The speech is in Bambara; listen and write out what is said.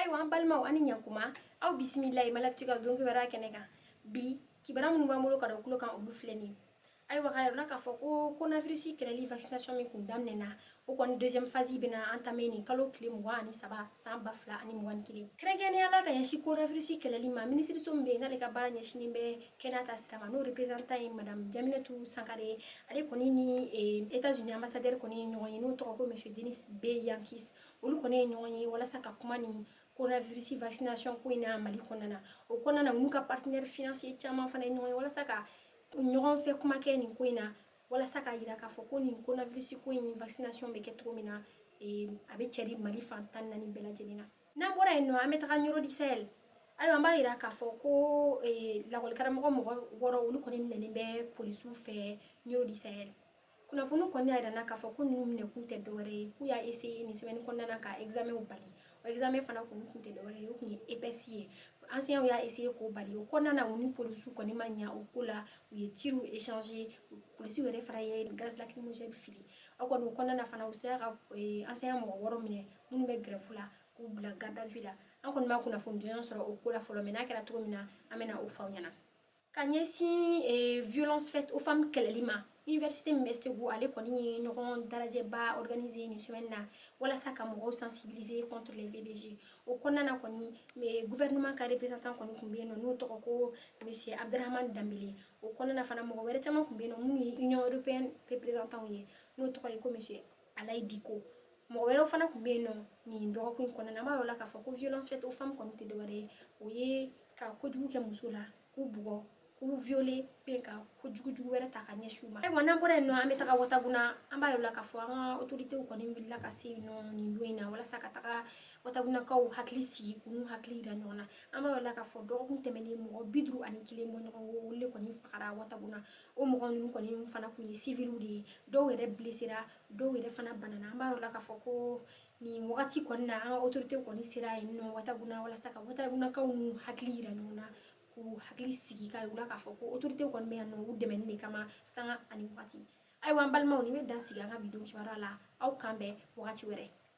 Ayiwa, an balimaw, ani ɲankuma. Aw bisimila ye Malactu ka don kibaruya kɛnɛ kan. Bi kibaruya minnu b'an bolo ka da kulo kan, olu filɛ nin ye. Ayiwa, ka yɛrɛ la k'a fɔ ko coronavirus kɛlɛli vaccination min kun daminɛna, o kɔni deuxième phase bɛna entamer nin kalo tile 23 san 2021. Kɛrɛnkɛrɛnnenya la, ka ɲɛsin coronavirus kɛlɛli ma, minisiriso min bɛ yen n'ale ka baara ɲɛsinnen bɛ kɛnɛya ta sira ma, n'o représentant ye Madame Diaminatou Sankare, ale kɔni ni États-Unis ambassadeur kɔni ye ɲɔgɔn ye, n'o tɔgɔ ko Monsieur Denis B Yankis. Olu kɔni ye ɲɔgɔn ye walasa ka kuma ni coronavirus vaccination ko in na Mali kɔnɔna na. O kɔnɔna na, u n'u ka partenaire financier caman fana ye ɲɔgɔn ye walasa ka ɲɔgɔn fɛ kuma kɛ nin ko in na, walasa k'a yira k'a fɔ ko nin coronavirus ko in vaccination bɛ kɛ cogo min na, a bɛ cɛri Mali fan 14 bɛɛ lajɛlen na. N'an bɔra yen nɔ, an bɛ taga Nioro du Sahel. Ayiwa, an b'a yira k'a fɔ ko lakɔlikaramɔgɔ mɔgɔ 6, olu kɔni minɛnen bɛ polisiw fɛ Nioro du Sahel. Kunnafoni kɔni y'a yira k'a fɔ ko ninnu minɛkun tɛ dɔwɛrɛ ye, k'u y'a essayer nin semaine kɔnɔna na ka examen bali. O examen fana kun tɛ dɔwɛrɛ ye, o kun ye EPS ye. Enseignants y'a essayer k'o bali. O kɔnɔna na, u ni polisiw kɔni ma ɲa o ko la, u ye tirw échanger, polisiw yɛrɛ fana ye gaz lacrymogène fili. O kɔni, o kɔnɔna na fana, u sera ka enseignant mɔgɔ 6 minɛ minnu bɛ grève la, k'u bila garde à vue la. An kɔni ma kunnafoni jɔnjɔn sɔrɔ o ko la fɔlɔ, mais n'a kɛra cogo min na, an bɛna o fɔ aw ɲɛna. Ka ɲɛsin violence faite aux femmes kɛlɛli ma, université min bɛ Segu, ale kɔni ye ɲɔgɔn dalajɛba organiser nin semaine na walasa ka mɔgɔw sensibiliser contre les VBG. O kɔnɔna na kɔni, gouvernement ka représentant kɔni tun bɛ yen nɔ, n'o tɔgɔ ko Monsieur Abdrahman Dambele. O kɔnɔna na fana, mɔgɔ wɛrɛ caman tun bɛ yen nɔ minnu ye Union européenne représentant ye, n'o tɔgɔ ye ko Monsieur Alayi Diko. Mɔgɔ wɛrɛw fana tun bɛ yen nɔ nin dɔgɔkun in kɔnɔna na. An b'a yɔrɔ la k'a fɔ ko violence faite aux femmes kɔni tɛ dɔwɛrɛ ye, o ye ka kojugu kɛ muso la, k'u bugɔ, k'u violer, ka kojugu jugu wɛrɛ ta ka ɲɛsin u ma. Ayiwa, n'an bɔra yen nɔ, an bɛ taga Wataguna. An b'a yɔrɔ la k'a fɔ an ka autorités kɔni wulila ka se yen nɔ nin don in na walasa ka taga Watagunakaw hakili sigi, k'u n'u hakili yira ɲɔgɔn na. An b'a yɔrɔ la k'a fɔ dɔgɔkun tɛmɛnen, mɔgɔ 51 bɔ ɲɔgɔn kɔ, olu de kɔni fagara Wataguna. O mɔgɔ ninnu kɔni fana tun ye civiliw de ye. Dɔw yɛrɛ blessera, dɔw yɛrɛ fana banana. An b'a yɔrɔ la k'a fɔ ko nin wagati kɔni na, an ka autorité kɔni sera yen nɔ Wataguna walasa ka Watagunakaw n'u hakili yira ɲɔgɔn na, k'u hakili sigi, ka yira k'a fɔ ko autorité kɔni bɛ yan nɔ u dɛmɛni de kama sanga ani wagati. Ayiwa, an balimaw, nin bɛ dan sigi an ka bi don kibaruya la. Aw kan bɛn wagati wɛrɛ.